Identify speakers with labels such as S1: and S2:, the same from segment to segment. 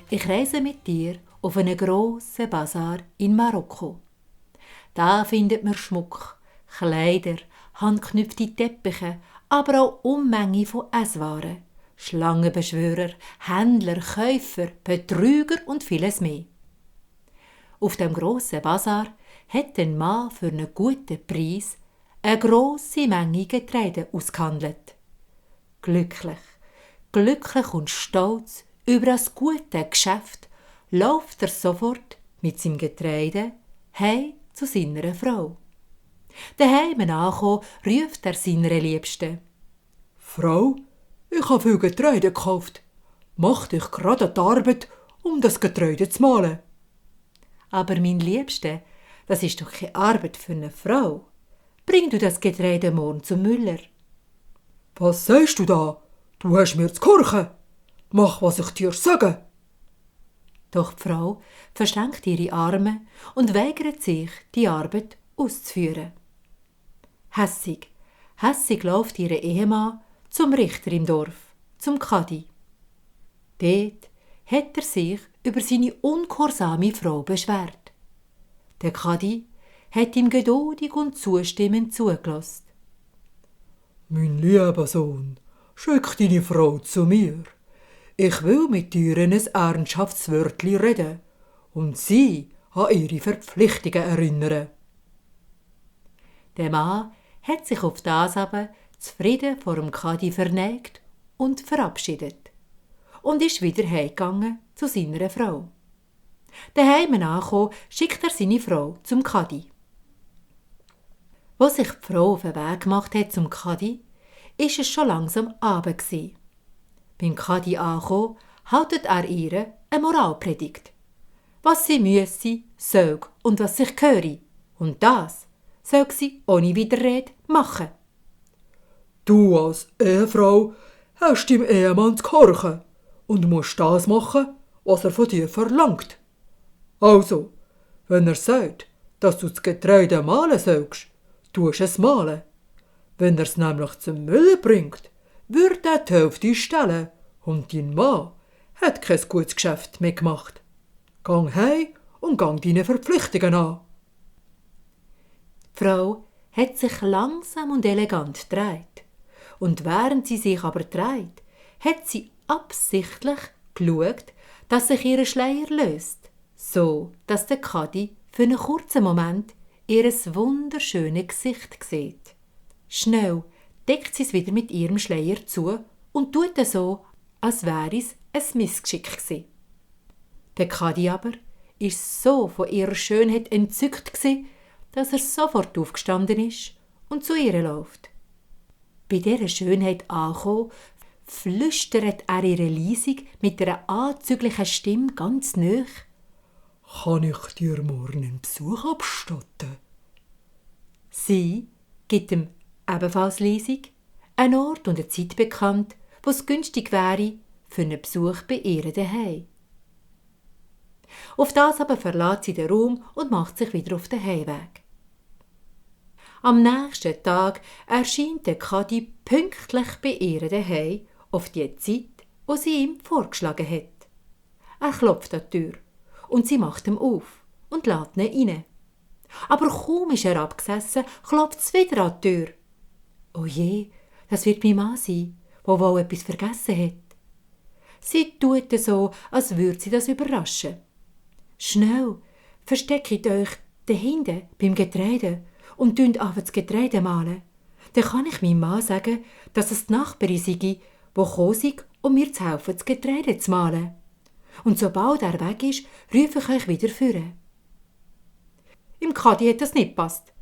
S1: Ich reise mit dir auf einen grossen Bazar in Marokko. Da findet man Schmuck, Kleider, handgeknüpfte Teppiche, aber auch Unmenge von Esswaren, Schlangenbeschwörer, Händler, Käufer, Betrüger und vieles mehr. Auf dem grossen Bazar hat ein Mann für einen guten Preis eine grosse Menge Getreide ausgehandelt. Glücklich und stolz über das gute Geschäft läuft er sofort mit seinem Getreide heim zu seiner Frau. Daheim angekommen, ruft er seiner Liebsten:
S2: Frau, ich habe viel Getreide gekauft. Mach dich gerade an die Arbeit, um das Getreide zu mahlen.
S1: Aber mein Liebste, das ist doch keine Arbeit für eine Frau. Bring du das Getreide morgen zum Müller.
S2: Was sagst du da? Du hast mir zu gehorchen. Mach, was ich dir sage.
S1: Doch die Frau verschränkt ihre Arme und weigert sich, die Arbeit auszuführen. Hässig läuft ihr Ehemann zum Richter im Dorf, zum Kadi. Dort hat er sich über seine ungehorsame Frau beschwert. Der Kadi hat ihm geduldig und zustimmend zugelassen.
S2: Mein lieber Sohn, schick deine Frau zu mir. Ich will mit ihr ein Ernsthaftswörtli reden und sie an ihre Verpflichtungen erinnern.
S1: Der Mann hat sich auf das aber zufrieden vor dem Kadi verneigt und verabschiedet und ist wieder heimgegangen zu seiner Frau. Daheim angekommen, schickt er seine Frau zum Kadi. Als sich die Frau auf den Weg gemacht hat zum Kadi, ist es schon langsam Abend gsi. Beim Kadi angekommen, haltet er ihr eine Moralpredigt. Was sie müsse, soll und was sich gehöre. Und das soll sie ohne Widerrede machen.
S2: Du als Ehefrau hast deinem Ehemann zu gehorchen und musst das machen, was er von dir verlangt. Also, wenn er sagt, dass du das Getreide mahlen sollst, tust es mahlen. Wenn er es nämlich zum Müller bringt, wird er die Hälfte stellen und dein Mann hat kein gutes Geschäft mehr gemacht. Gang heim und gang deine Verpflichtungen an.
S1: Die Frau hat sich langsam und elegant gedreht. Und während sie sich aber dreht, hat sie absichtlich geschaut, dass sich ihr Schleier löst, so dass der Kadi für einen kurzen Moment ihr wunderschönes Gesicht sieht. Schnell deckt sie es wieder mit ihrem Schleier zu und tut es so, als wäre es ein Missgeschick gewesen. Der Kadi aber war so von ihrer Schönheit entzückt gewesen, dass er sofort aufgestanden ist und zu ihr läuft. Bei dieser Schönheit angekommen, flüstert er ihre leisig mit einer anzüglichen Stimme ganz nahe:
S2: Kann ich dir morgen einen Besuch abstatten?
S1: Sie gibt ihm ebenfalls leisig einen Ort und eine Zeit bekannt, wo es günstig wäre für einen Besuch bei ihr daheim. Auf das aber verlässt sie den Raum und macht sich wieder auf den Heimweg. Am nächsten Tag erscheint der Kadi pünktlich bei ihr daheim auf die Zeit, die sie ihm vorgeschlagen hat. Er klopft an die Tür und sie macht ihm auf und lässt ihn rein. Aber kaum ist er abgesessen, klopft es wieder an die Tür. Oh je, das wird mein Mann sein, der wohl etwas vergessen hat. Sie tut so, als würde sie das überraschen. Schnell, versteckt euch dahinten beim Getreide und an das Getreide mahlen. Dann kann ich meinem Mann sagen, dass es die Nachbarin sei, die gekommen sei, um mir zu helfen, das Getreide zu mahlen. Und sobald er weg ist, rufe ich euch wieder führen. Im Kadi hat das nicht gepasst.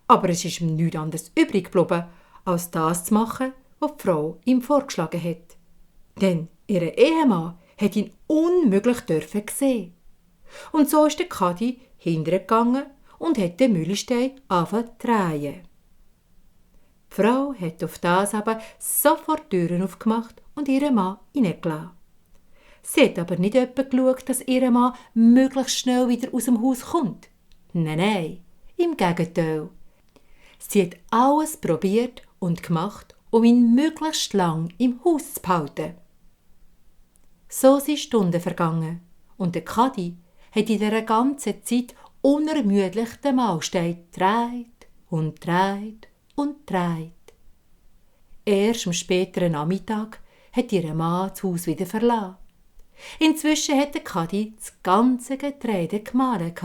S1: Aber es ist ihm nichts anderes übrig geblieben, als das zu machen, was die Frau ihm vorgeschlagen hat. Denn ihr Ehemann hat ihn unmöglich sehen. Und so ist der Kadi hintergegangen und hat den Mühlstein angefangen zu drehen. Die Frau hat auf das aber sofort die Türen aufgemacht und ihren Mann hineingelassen. Sie hat aber nicht etwa geschaut, dass ihr Mann möglichst schnell wieder aus dem Haus kommt. Nein, im Gegenteil. Sie hat alles probiert und gemacht, um ihn möglichst lang im Haus zu behalten. So sind Stunden vergangen Und der Kadi hat in dieser ganzen Zeit unermüdlich den Mahlstein gedreht und gedreht und gedreht. Erst am späteren Nachmittag hat ihr Mann das Haus wieder verlassen. Inzwischen hat der Kadi das ganze Getreide gemahlen.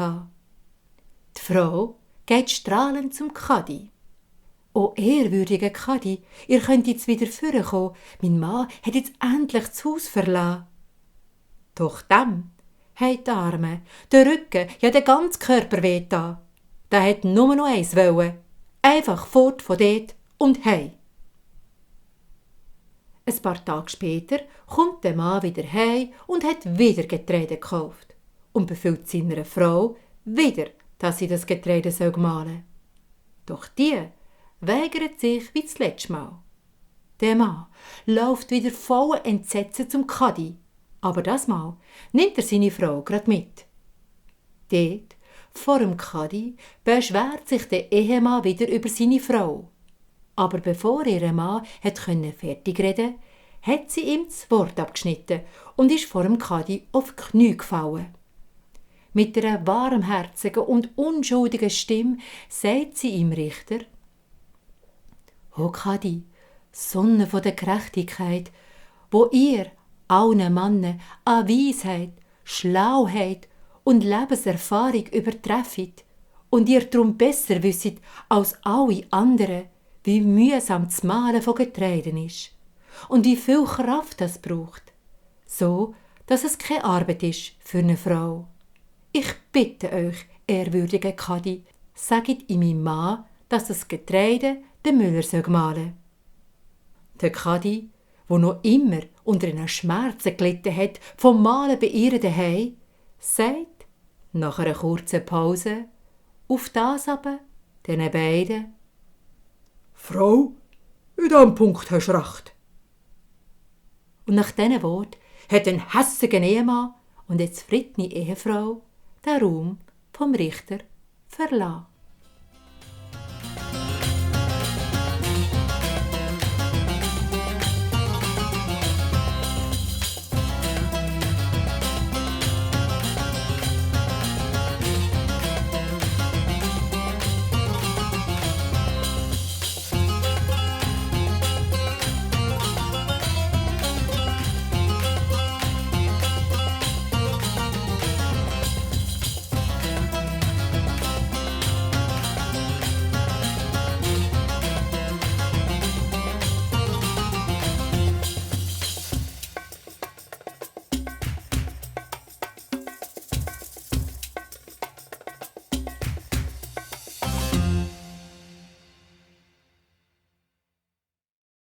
S1: Die Frau geht strahlend zum Kadi. «O ehrwürdiger Kadi, ihr könnt jetzt wieder vorkommen. Mein Mann hat jetzt endlich das Haus verlassen.» Doch dem hat die Arme, der Rücken, ja der ganze Körper wehgetan. Der hat nur noch eins wollen. Einfach fort von dort und heim. Ein paar Tage später kommt der Mann wieder heim und hat wieder Getreide gekauft und befiehlt seiner Frau wieder, dass sie das Getreide mahlen soll. Doch die weigert sich wie das letzte Mal. Der Mann läuft wieder voller Entsetzen zum Kadi, aber das Mal nimmt er seine Frau grad mit. Dort, vor dem Kadi, beschwert sich der Ehemann wieder über seine Frau. Aber bevor ihr Mann fertig reden konnte, hat sie ihm das Wort abgeschnitten und ist vor dem Kadi auf die Knie gefallen. Mit einer warmherzigen und unschuldigen Stimme sagt sie ihm Richter: «O Kadi, Sonne von der Gerechtigkeit, wo ihr allen Männern an Weisheit, Schlauheit und Lebenserfahrung übertrefft und ihr darum besser wisset als alle anderen, wie mühsam das Mahlen von Getreiden ist und wie viel Kraft das braucht, so dass es keine Arbeit ist für eine Frau. Ich bitte euch, ehrwürdige Kadi, sagt in meinem Mann, dass das Getreide der Müller mahlen soll.» Der Kadi, wo noch immer unter einer Schmerzen gelitten hat vom Mahlen bei ihr daheim, sagt nach einer kurzen Pause auf das aber den beiden:
S2: «Frau, in diesem Punkt hast du recht.»
S1: Und nach diesen Worten hat ein hässiger Ehemann und eine zufriedene Ehefrau den Raum vom Richter verlassen.